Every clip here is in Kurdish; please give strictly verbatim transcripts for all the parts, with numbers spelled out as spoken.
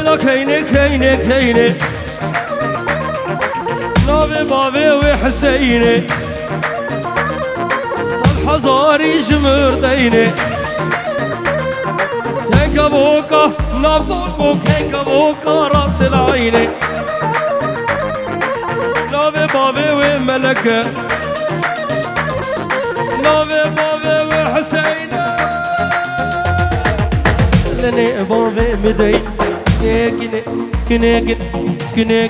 Keynê, keynê, keynê. Navê bavê wê Hüseyinê. Sed hezarî ji mir deynê. Keyke boka nav dolbo, keyke boka rasilayne. Navê bavê wê Meleke. Navê bavê wê Hüseyne. Lenê bavê mi dey. Kine, kine, kine, kine,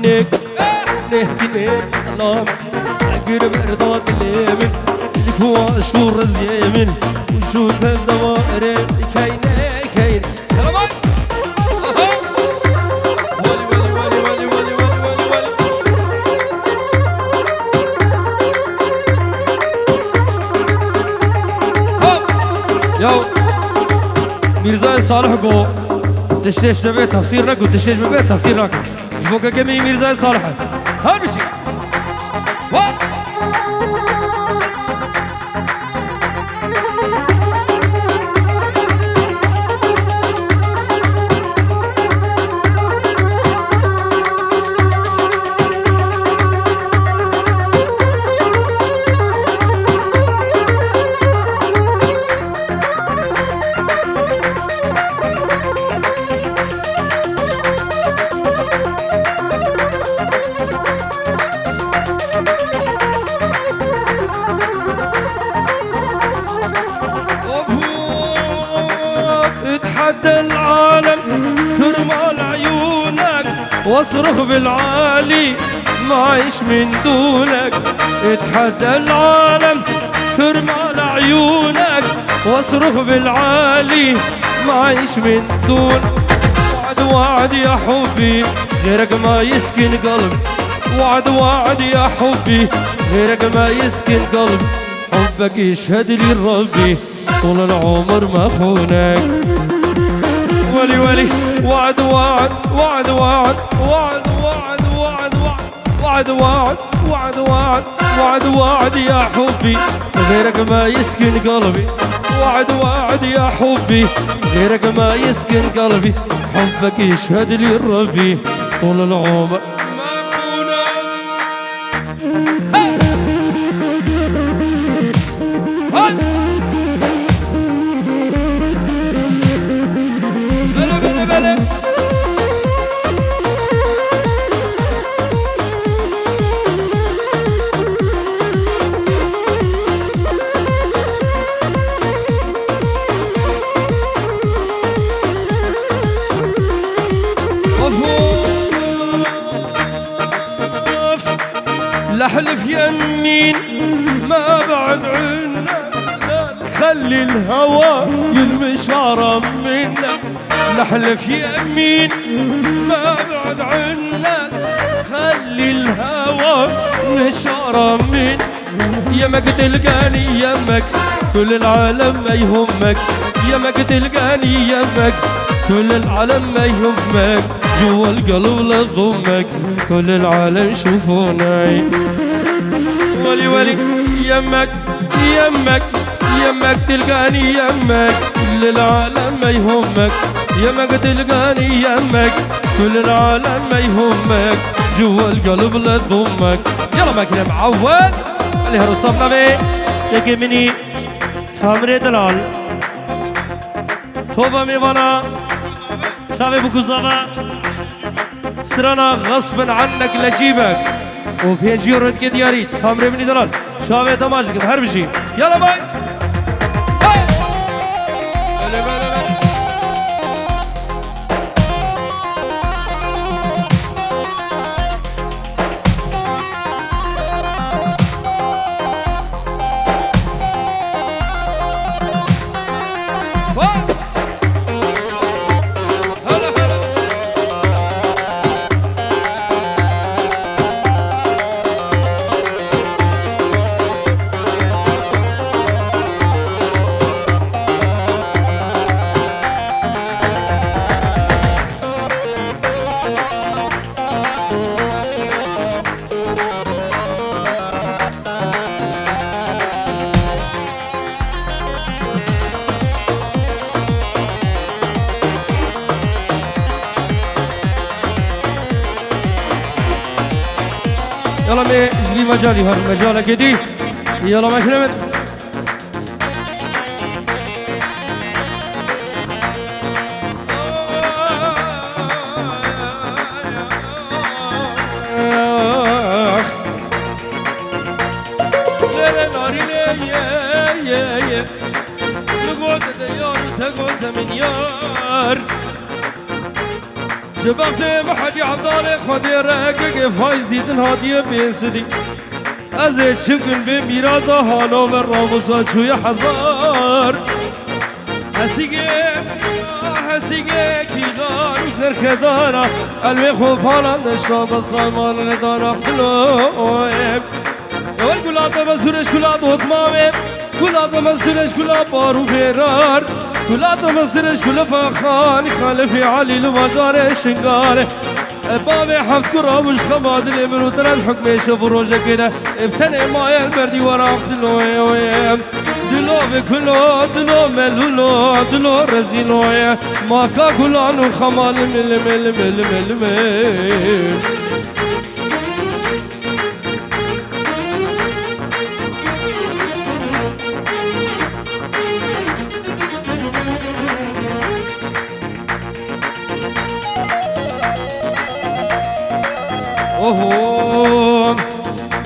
kine. Nehkine lan, gir berda dilê min, li ku aşk û riziyê min, û şu tevdeware keyne, keyne. Yalan! Aha! Wali, wali, wali. Hop! Ya Mîrzayê Salih got, tiştê ji te bê texsîr neku, tiştê ji min bê texsîr nake. Ji bo kekê min Mîrzayê Salih e. Her bişî. Wa! اتحدى العالم، كرمال عيونك، واصرخ بالعالي، معيش من دونك. اتحدى العالم، كرمال عيونك، واصرخ بالعالي، معيش من دون. وعد، وعد يا حبي، غيرك ما يسكن قلبي. وعد، وعد يا حبي، غيرك ما يسكن قلبي. حبك يشهد لي ربي، طول العمر ما خونك. ولي، ولي، وعد، وعد، وعد، وعد، وعد، وعد، وعد، وعد، وعد، وعد، وعد، وعد، وعد يا حبي، غيرك ما يسكن قلبي. وعد، وعد يا حبي، غيرك ما يسكن قلبي. حبك يشهد لي ربي، طول العمر ما خونك. لحلف يمين ما بعد عنا، خلي الهوى يلمشارة منا. لحلف يمين ما بعد عنا، خلي الهوى مشارة منا. يمك تلقاني يمك، كل العالم ما يهمك. يمك تلقاني يمك، كل العالم ما يهمك. جوا القلب لا تضمك، كل العالم شوفوني. ولي ولي يمك، يمك، يمك تلقاني يمك، كل العالم ما يهمك. يمك تلقاني يمك، كل العالم ما يهمك. جوا القلب لا تضمك. يلا ماكينة معول. Elê her wisa bavê yekê min î Tamrê Delal. Toba mêvana. Çavê bikuzava. Strana Xesbin Annek Lecîbek. Û pêncî euro dike diyarî. Tamrê min î Delal. Çavê te maç dikim. Her bijî. Yala bay. Hey! Bele, bele, bele. Yala me ji vî mecalî her mejalekê dî. Yala me kiremin. Lere narîne ye, ye, ye. Tu gote de yar, te gote min yar. Ji bextê min Hecî Evdalê Xwedê re kekê fayz dîtin hatiye bê sidî. Ez ê çi bikim bê mîrada Hanover Ramusa çûye hezar. Hesîgê, hesîgê kîlan û derxedana, elwê xwe falan deşta besra mal nedana xilo. Ewel gula te me sureş gula dotmame, gula te me sureş gula baru ferar, gula te me sureş gula faxan, Xalifê Alî li bajarê Şingalê. E, bavê heft kura û ji xema dilê min û diren hukmê şev û rojekê de. E, bi tenê maye li ber dîwara diloyê. Dilo bi kulo, dilo melûlo, dilo rezîloyê. Maka gulan û xema limê, limê, limê, limê, limê. Oho,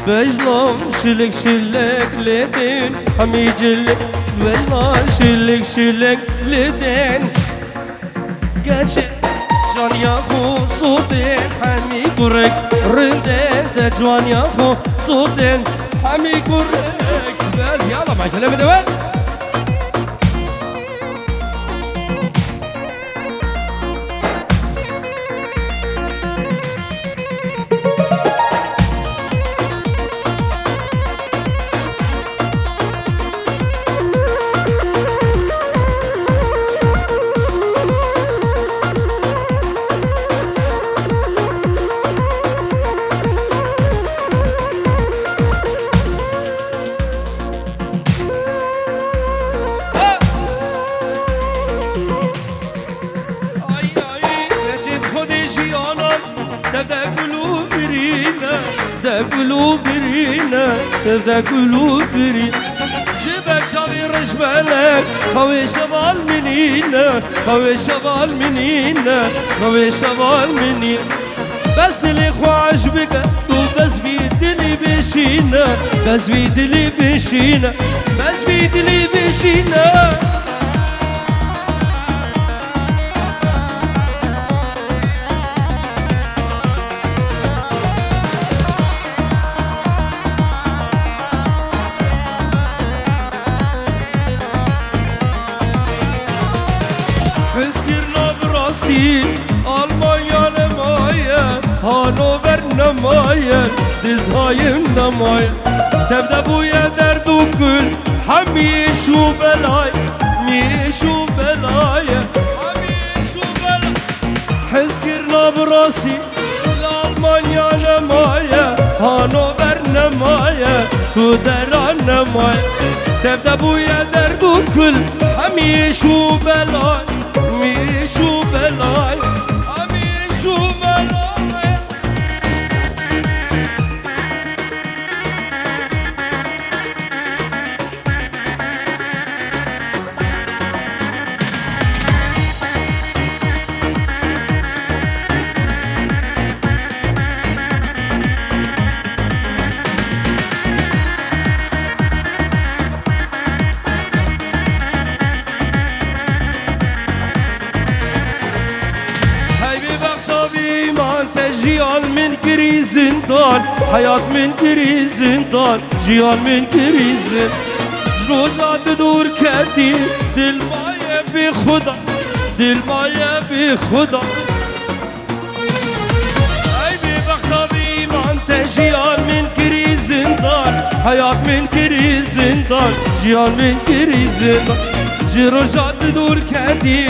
bejna şilik şilik lê tên, hemî cilik, bejna şilik şilik lê tên. Geçin caniya xwe sotên hemî kurek, rindê de caniya xwe sotên hemî kurek. Bes, yala, maşallah, bide wer. Ay, ay, geçit xwedê jiyanan, dev de gul û birîne, de gul û birîne, dev de gul û birîne. Ji ber çavê reşbelek, xewê şeval minîne, xewê şeval minîne, xewê şeval minîne. Bes dilê xwe aş bike, tu bes vî dilî bişîne, bes vî dilî bişîne, bes vî dilî bişîne. Hizkirina bi rastî Almanya nemaye, Hanover nemaye, Dizhayim nemaye. Tevde bûye derd û kul, hemî şû belay, mî şû belaye, hemî şû belay. Hizkirina bi rastî li Almanya nemaye, Hanover nemaye, tu deran nemaye. Tevde bûye derd û kul, hemî şû belay, mî şû belay, hemî şû belay. Hey bêbexta bîman te jiyan min kirî zindan, heyat min kirî zindan, jiyan min kirî zindan. Ji roja tu dûr ketî, dil maye bi Xuda, dil maye bi Xuda. Ey bêbexta bîman te jiyan min kirî zindan, heyat min kirî zindan, jiyan min kirî zindan. Ji roja tu dûr ketî,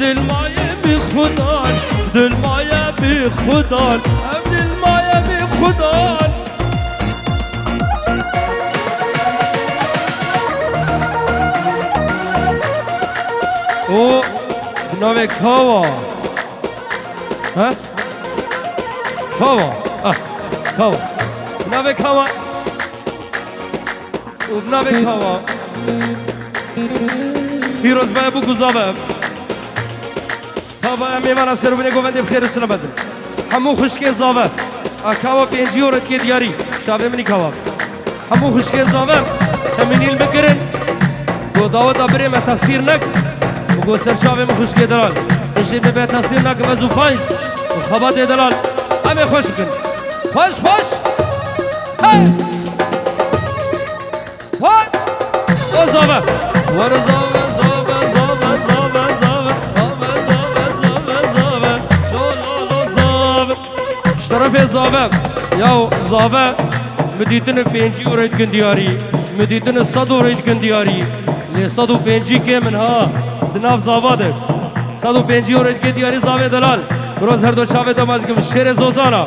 dil maye bi Xudan, dil maye bi Xudan, ev dil maye bi Xudan. O bi navê Kawa. He? Kawa. Ah, Kawa. Bi Navê kawa. Û navê kawa. Pîroz be bû ku zave. Kawa em mêvana serûbinê govendê bi xêr û silamet in. Hemû xwişkê zave. A kawa pêncî euro dikê diyarî. Çavê min î kawa. Hemû xwişkê zave. Temînîl bikirin. Ku daweta birê me texsîr nek. Û ku ser çavê min xwişkê delal. Hişê me be texsîr nakim ez û Faiz. Û xebatê delal. Em ê xweş bikin. Xweş, xweş. Hey! Xweş. O zave. Were zave, zave, zave, zave, zave, zave, zave, zave, zave, zave. Lo, lo, lo, zave. Ji terefê zave. Yaw, zave. Min dîtine pêncî euro dikin diyarî. Min dîtine sed euro dikin diyarî. Lê sed û pêncî kêm in ha. Di nav zava de. Sed û pêncî euro dike diyarî zavê delal. Biro ez her do çavê te maç dikim. Şêrê Zozana.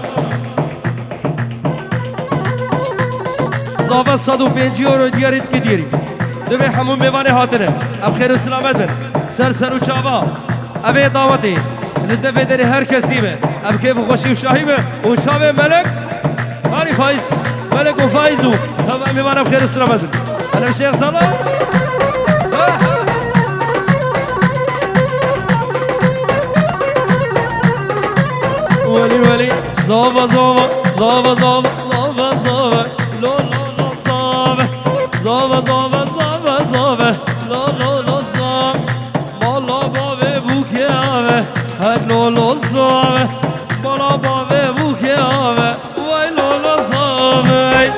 Zava sed û pêncî euro diyarî dike diyarî. Divê hemû mêvanê hatine. Ev xêr û silamet in. Ser ser û çava. Ev ê dawetê. Li devê derê her kesî be. Ev kêf û xweşî û şahî be. Û çavê Melek. Harî Faiz. Melek û Faiz û. Tamam, mêvan ev xêr û silamet in. Hele Şêx Tala. Welî, welî. Zava, zava, zava, zava, zava, zava. Lo, lo, lo, zava. Zava, zava, zava, zava. Lo, lo, lo, zava. Mala bavê bûkê ave. Her lo, lo, zava. Mala bavê bûkê ave. Vay lolo zavey.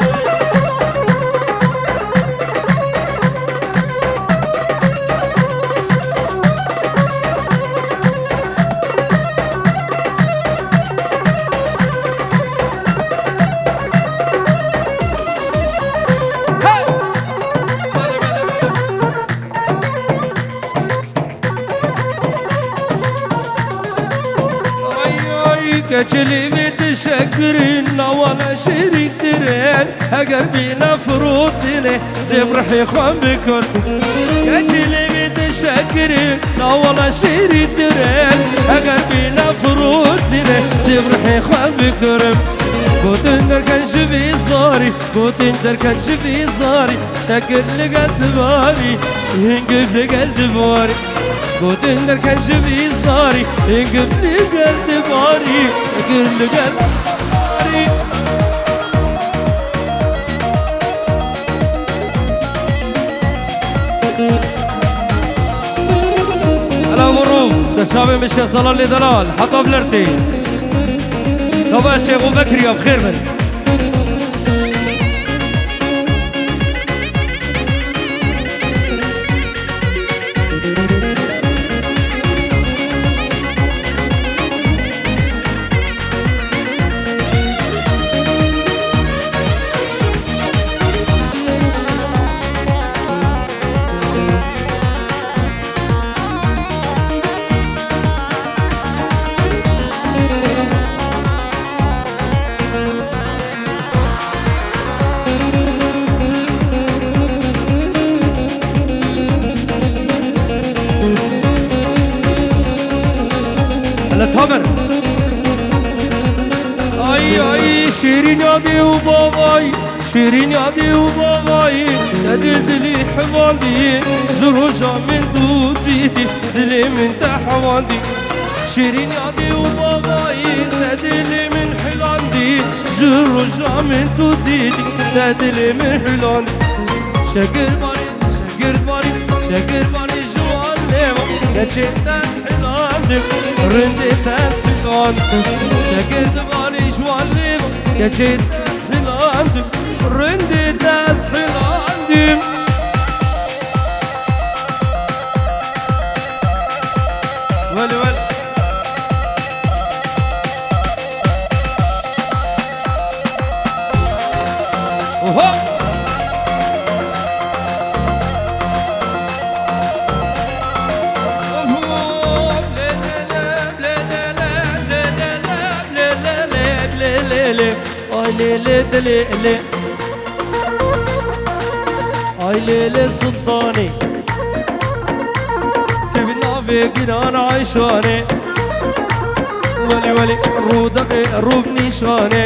Ay, ay, keçelî vê dişekirin, nawana şêrîntirin, heger bîne firotine, zêbrihê xwe bikir. Keçelî vê dişekirin, nawana şêrîntirin, heger bîne firotine, zêbrihê xwe bikirim. Gotin derken ji vî zarî, Gotin derket ji vî zarî, şekir li gel divarî, hingir li gel divarî. Gotin derket ji vî zarî, hingir li gel divarî, hingir li gel divarî. Ela vurû, serçavê min Şêx Delal lê delal, heta bilertê. Tava Şêx û Bekirî ya bi xêr bin. Hele taber. Ay, ay, şêrîn ya dê û bavay, şêrîn ya dê û bavay, te dil dilî hivandî, ji roja min tu dîtî, dilê min te hewandî. Şêrîn ya dê û bavay, te dilê min hilandî, ji roja min tu dîtî, te dilê min hilandî. Şekir barî, şekir barî, şekir barî ji wan lêva, keçê te ez hilandim, rindê te ez hilandim. Şekir dibarî ji wan lêva, keçê te ez hilandim, rindê te ez hilandim. Welê, welê. Oho! Ay lê lê dilê lê. Ay lê lê Sultanê. Tu bi navê giran Ayşanê. Welî welî rûdexê rû bi nîşanê.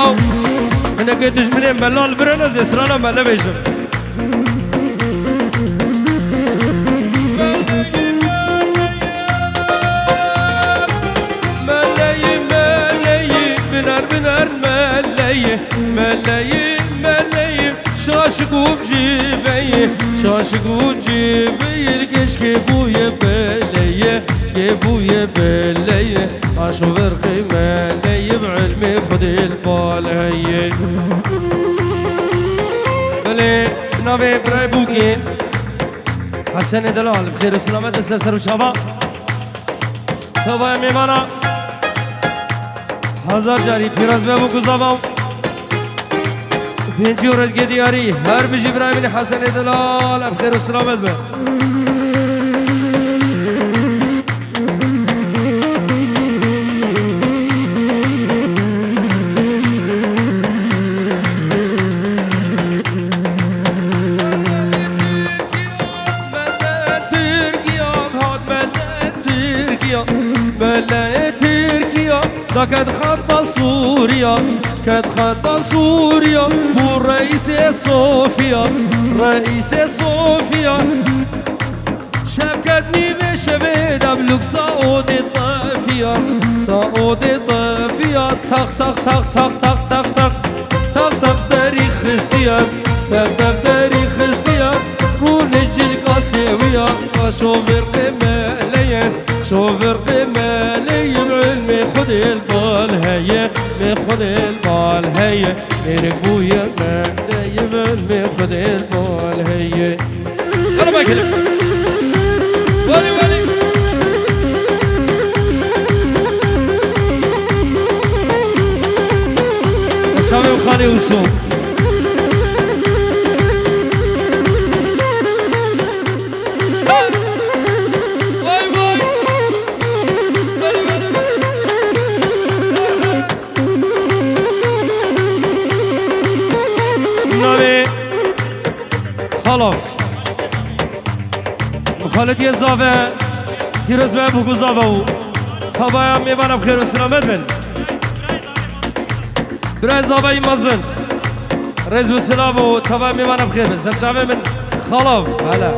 Ew, hinekê dijminên me lal birin, ez ê strana me nebêjim. Meleyî, meleyî, biner, biner, meleyî, meleyî, meleyî. Şaşik û cibeyî, şaşik û cibeyî, keşkê bûye beleyê, keşkê bûye beleyê. Aşo verqê meleyê, bi ilmê Xwedê li bal heye. Belê, navê birayê bûkê Hesenê Delal, bi xêr û selamet, ser ser û çava. Tavaya mêvana. Hezar carî pîroz be bûk û zava û pêncî û redgê diyarî. Her bijî birayê min Hesenê Delal, ev xêr û selamet be. Tirkiya, hat mele Tirkiya, mele Tirkiya, da ket xeta Sûriya, ket xeta Sûriya, bû reîsê Sofiya, reîsê Sofiya. Şevket nîvê şevê de bi lûk Saûdê tefiya, Saûdê tefiya, tak tak tak tak tak tak. Tev tev derî xistiye, tev tev derî xistiye, rûnê cilka sêwiya, şovirqê meleye, şovirqê meleye, ilmê Xwedê li bal heye, mê Xwedê li bal heye, mêrik bûye meleye, ilmê Xwedê li bal heye. Yalla bakalım. Wali, wali. Çavê xalê Uso. Ha! Vay, vay. Vay, vay, vay. Navê Xalof. Xalidiyê Zave, pîroz be bûk û zava û tavaya mêvana bi xêr û selamet bin. Birayê Zavayî mezin. Rêz û silav û tavaya mêvana bi xêr bin. Serçavê min Xalof. Hele.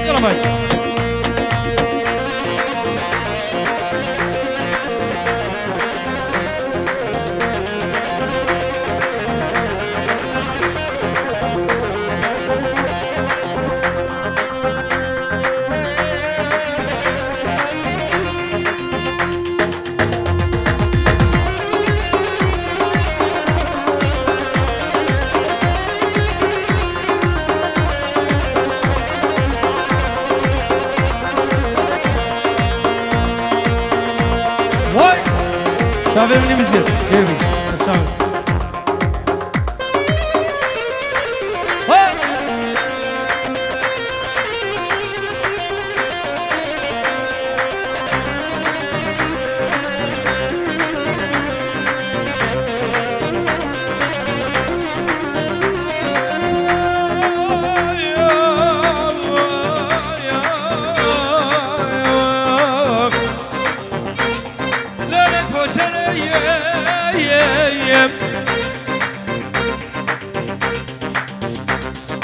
Yalla bay. Vay! Çavê min mizir. Gel bir. Çavê. Ha!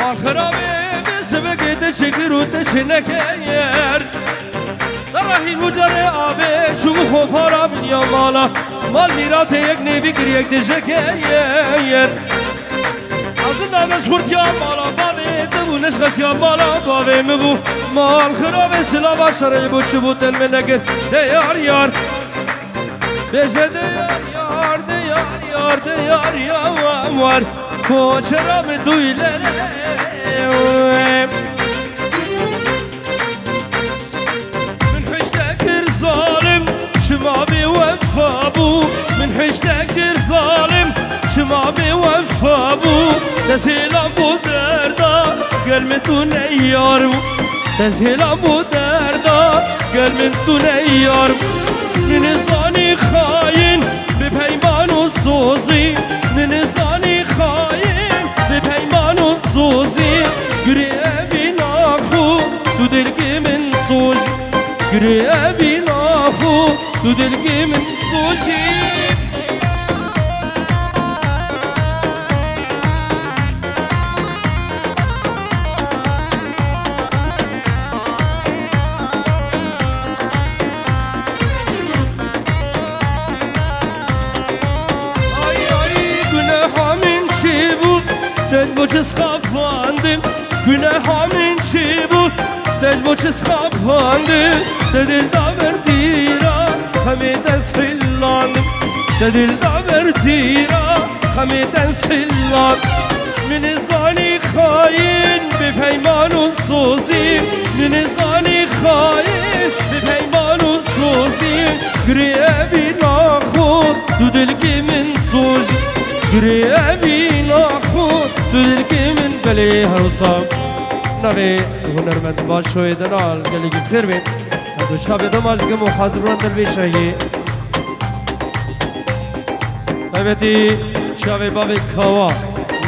Axirabê min sibikê te çi kir û te çi nekir. Rahîl û carê avê çû xopara min ya mala. Mal mîratê yek nêvî kir yek dije keye yer. Azin navê ji xurt ya mala bavê te bû, neşxet ya mala bavê min bû. Mal xirabê silava şerê bû, çi bû tel min nekir. De yar yar. Bêje de yar yar, de yar yar, de yar yar. Koçera min dûylere. Min hişte kir zalim, çima bêwefa bû. Min hişte kir zalim, çima bêwefa bû. Dezhêla bo derda, gel min tu ne yar bû. Dezhêla bo derda, gel min tu ne yar bû. Min zanî xayîn, bi peyman û sozî. Min zanî xayîn, bi peyman û sozî. Gurê evîna xwe, tu dilkî min sojî. Gurê evîna xwe, tu dilkî min sojî. Ay, ay, guneha min çi bû? Te ji bo çi sxafandim? Guneha min çi bû? Te ji bo çi sxafandim? Te dil da ber tîra, xemê te zhilandim. Te dil da ber tîra, xemê te zhilandim. Min zanî xayîn, bi peyman û sozî. Min zanî xayîn, bi peyman û sozî. Gurê evîna xwe, tu dilkî min sojî. Gurê evîna xwe, tu dilkî min belê hewsa. Navê hunermend Başoyê Delal gelekî xêr bê. Ez û çavê dema ji gim û hazir û randel vê şehî. Taybetî çavê bavê Kawa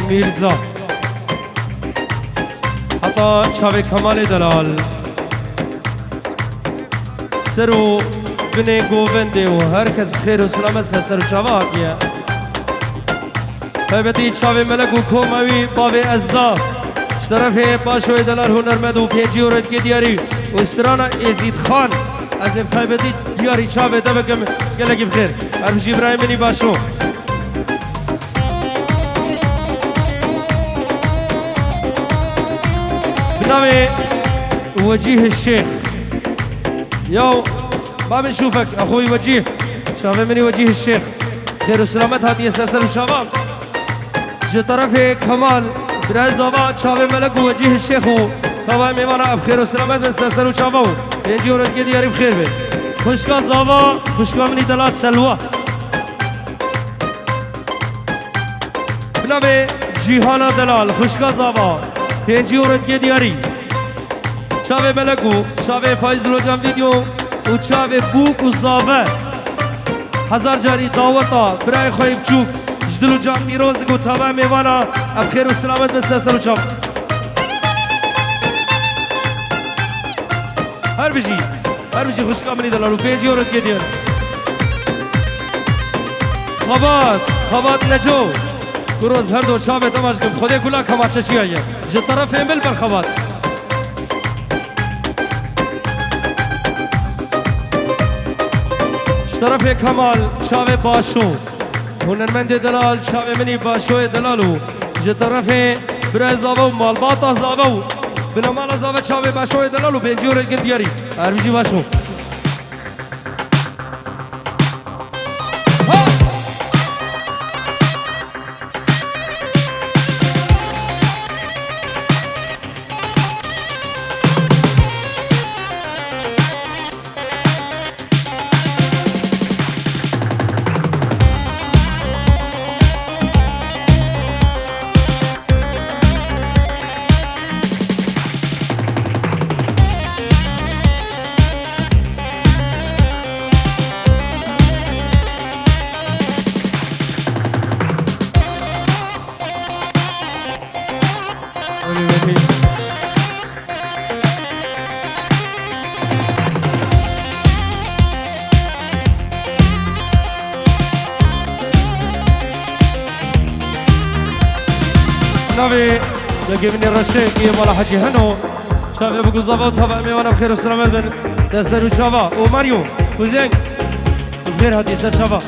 Mîrza. Heta çavê Kemalê Delal. Ser û binê govendê û her kes bi xêr û selamet ser ser û çava hatiye. Taybetî çavê melek û koma wî bavê Ezda. Ji terefê Başoyê Delal hunermend û pêncî û redkê diyarî û strana Êzîd Xan. Ez ê bi taybetî diyarî çavê te bikim gelekî bi xêr. Her bijî birayê min î Başo. Bi navê Wecîh Şêx. Yaw, babê Şûfek, exwî Wecîh. Çavê min î Wecîh Şêx. Xêr û selamet hatiye ser ser û çava. Ji terefê Kemal, birayê zava, çavê melek û Wecîh Şêx û tava mêvana ev xêr û selamet bin ser ser û çava û pêncî û redkê diyarî bi xêr be. Xwişka zava, xwişka min î Delal Selwa. Bi navê Cîhana Delal, xwişka zava, pêncî û redkê diyarî. Çavê melek û çavê Faiz Dilocan Video û çavê bûk û zave. Hezar carî daweta birayê xwe yê biçûk ji dil û can pîroz digo tava mêvana em xêr û selamet bin ser ser û çav. Her bijî, her bijî xwişka min î Delal û pêncî û redkê diyarî. Xebat, Xebat Neco. Kuroz her do çavê te maç kim. Xwedê kula kemaçe çiya ye. Ji terefê min berxebat. Ji terefê Kemal çavê Başo. Hunermendê Delal çavê min î Başoyê Delal û ji terefê birayê zave û malbata zave û binemala zave çavê Başoyê Delal û pêncî û redkin diyarî. Her bijî Başo. Navê yekê min ê reşê yê mala Hecî Heno. Çavê bûk û zava û tava em ê wan em xêr û selamet bin. Ser û çava û Mario, Kuzeng. Vêr hatî ser çava.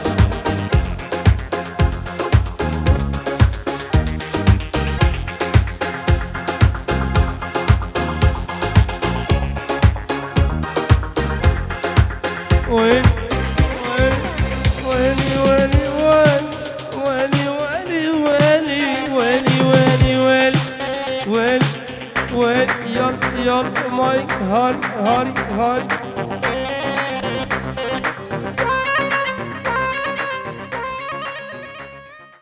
Win, win, win, win, win, win, win, win, win, win, win, win, win, yal, yal, may, har, har, har.